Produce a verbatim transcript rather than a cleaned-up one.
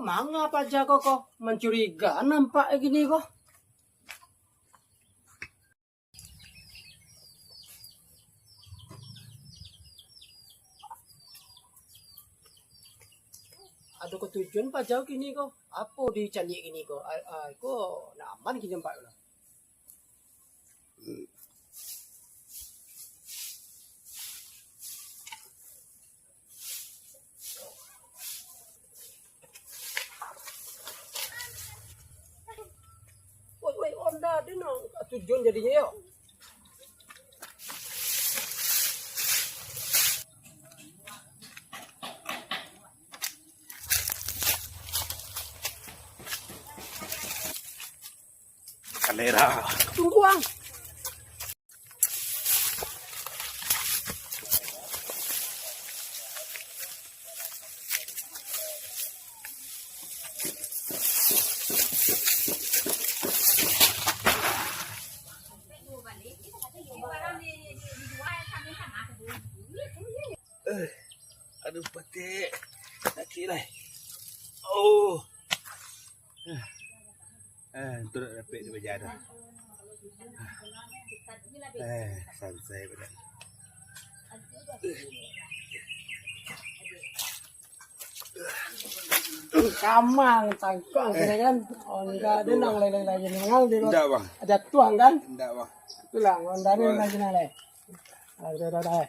Manga paja ko, ko? Mancurigaan nampak kini ko. Ado katujuan paja kini ko. Apo dicaliak kini ko? Ai, ai, ko nak aman kini nampak ko lah. Woi, woi, onda den nang tujuan jadinyo yo. Kalera. Tunggu, Ang. Eh, aduh, patik. Sakik lah. Oh. Eh, tu nak dapik di baja tu. Eh, sansai badan. Kamang tangkang kena kan. Oh, enggak ada nang lain-lain lagi. Nang dia Ndak, Bang. Jatuh kan. Ndak, Bang. Itulah, Honda ni Bang. Lagi nang lain. Ah, dah, dah, dah.